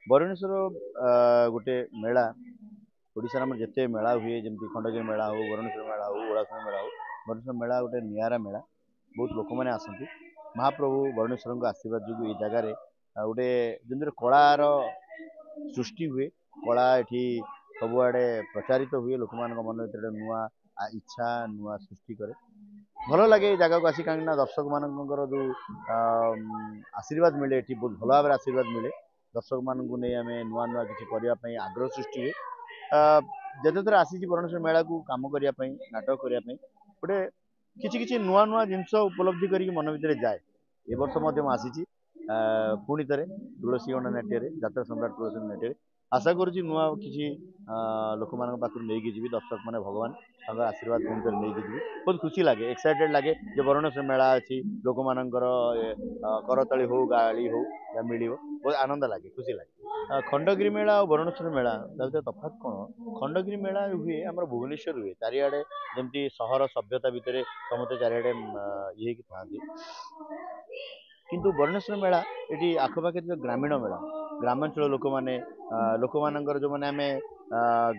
ବରୁଣେଶ୍ୱର ଗୋଟେ ମେଳା। ଓଡ଼ିଶାର ଆମର ଯେତେ ମେଳା ହୁଏ, ଯେମିତି ଖଣ୍ଡଗିରି ମେଳା ହଉ, ବରୁଣେଶ୍ୱର ମେଳା ହଉ, ଓଳାଶୁଣୀ ମେଳା ହଉ, ବରୁଣେଶ୍ୱର ମେଳା ଗୋଟେ ନିଆରା ମେଳା। ବହୁତ ଲୋକମାନେ ଆସନ୍ତି। ମହାପ୍ରଭୁ ବରୁଣେଶ୍ୱରଙ୍କ ଆଶୀର୍ବାଦ ଯୋଗୁଁ ଏଇ ଜାଗାରେ ଗୋଟେ ଯେମିତି କଳାର ସୃଷ୍ଟି ହୁଏ, କଳା ଏଠି ସବୁଆଡ଼େ ପ୍ରଚାରିତ ହୁଏ। ଲୋକମାନଙ୍କ ମନ ଭିତରେ ନୂଆ ଇଚ୍ଛା, ନୂଆ ସୃଷ୍ଟି କରେ। ଭଲ ଲାଗେ ଏଇ ଜାଗାକୁ ଆସି, କାହିଁକିନା ଦର୍ଶକମାନଙ୍କର ଯେଉଁ ଆଶୀର୍ବାଦ ମିଳେ ଏଠି, ବହୁତ ଭଲ ଭାବରେ ଆଶୀର୍ବାଦ ମିଳେ। ଦର୍ଶକମାନଙ୍କୁ ନେଇ ଆମେ ନୂଆ ନୂଆ କିଛି କରିବା ପାଇଁ ଆଗ୍ରହ ସୃଷ୍ଟି ହୁଏ। ଯେତେଥର ଆସିଛି ବରୁଣେଶ୍ୱର ମେଳାକୁ କାମ କରିବା ପାଇଁ, ନାଟକ କରିବା ପାଇଁ, ଗୋଟେ କିଛି କିଛି ନୂଆ ନୂଆ ଜିନିଷ ଉପଲବ୍ଧି କରିକି ମନ ଭିତରେ ଯାଏ। ଏ ବର୍ଷ ମଧ୍ୟ ମୁଁ ଆସିଛି ପୁଣି ଥରେ ତୁଳସୀ ଗଣ୍ଡ ନାଟ୍ୟରେ, ଯାତ୍ରା ସମ୍ରାଟ ତୁଳସୀ ନାଟ୍ୟରେ। ଆଶା କରୁଛି ନୂଆ କିଛି ଲୋକମାନଙ୍କ ପାଖରୁ ନେଇକି ଯିବି। ଦର୍ଶକ ମାନେ ଭଗବାନ, ତାଙ୍କର ଆଶୀର୍ବାଦ ପୁଣି ଥରେ ନେଇକି ଯିବି। ବହୁତ ଖୁସି ଲାଗେ, ଏକ୍ସାଇଟେଡ୍ ଲାଗେ ଯେ ବରୁଣେଶ୍ୱର ମେଳା ଅଛି। ଲୋକମାନଙ୍କର କରତାଳି ହଉ, ଗାଳି ହଉ, ଯାହା ମିଳିବ, ବହୁତ ଆନନ୍ଦ ଲାଗେ, ଖୁସି ଲାଗେ। ଖଣ୍ଡଗିରି ମେଳା ଆଉ ବରୁଣେଶ୍ୱର ମେଳା ତା ଭିତରେ ତଫାତ୍ କ'ଣ? ଖଣ୍ଡଗିରି ମେଳା ହୁଏ ଆମର ଭୁବନେଶ୍ୱର ହୁଏ, ଚାରିଆଡ଼େ ଯେମିତି ସହର ସଭ୍ୟତା ଭିତରେ ସମସ୍ତେ ଚାରିଆଡ଼େ ଇଏ ହେଇକି ଥାଆନ୍ତି। କିନ୍ତୁ ବରୁଣେଶ୍ୱର ମେଳା ଏଠି ଆଖପାଖରେ ଯେଉଁ ଗ୍ରାମୀଣ ମେଳା, ଗ୍ରାମାଞ୍ଚଳ ଲୋକମାନେ, ଲୋକମାନଙ୍କର ଯେଉଁମାନେ ଆମେ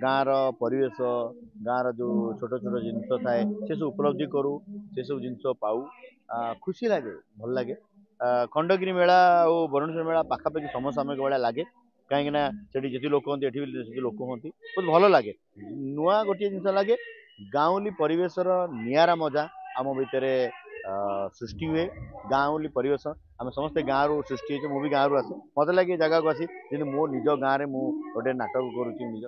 ଗାଁର ପରିବେଶ, ଗାଁର ଯେଉଁ ଛୋଟ ଛୋଟ ଜିନିଷ ଥାଏ, ସେସବୁ ଉପଲବ୍ଧି କରୁ, ସେସବୁ ଜିନିଷ ପାଉ, ଖୁସି ଲାଗେ, ଭଲ ଲାଗେ। ଖଣ୍ଡଗିରି ମେଳା ଆଉ ବରୁଣେଶ୍ୱର ମେଳା ପାଖାପାଖି ସମସାମୟିକ ଭଳିଆ ଲାଗେ, କାହିଁକିନା ସେଠି ଯେତିକି ଲୋକ ହୁଅନ୍ତି, ଏଠି ବି ସେତିକି ଲୋକ ହୁଅନ୍ତି। ବହୁତ ଭଲ ଲାଗେ, ନୂଆ ଗୋଟିଏ ଜିନିଷ ଲାଗେ। ଗାଉଁଲି ପରିବେଶର ନିଆରା ମଜା ଆମ ଭିତରେ ସୃଷ୍ଟି ହୁଏ। ଗାଉଁଲି ପରିବେଶ, ଆମେ ସମସ୍ତେ ଗାଁରୁ ସୃଷ୍ଟି ହେଇଛୁ, ମୁଁ ବି ଗାଁରୁ ଆସେ। ମୋତେ ଲାଗେ ଏ ଜାଗାକୁ ଆସି ଯେମିତି ମୋ ନିଜ ଗାଁରେ ମୁଁ ଗୋଟେ ନାଟକ କରୁଛି ନିଜ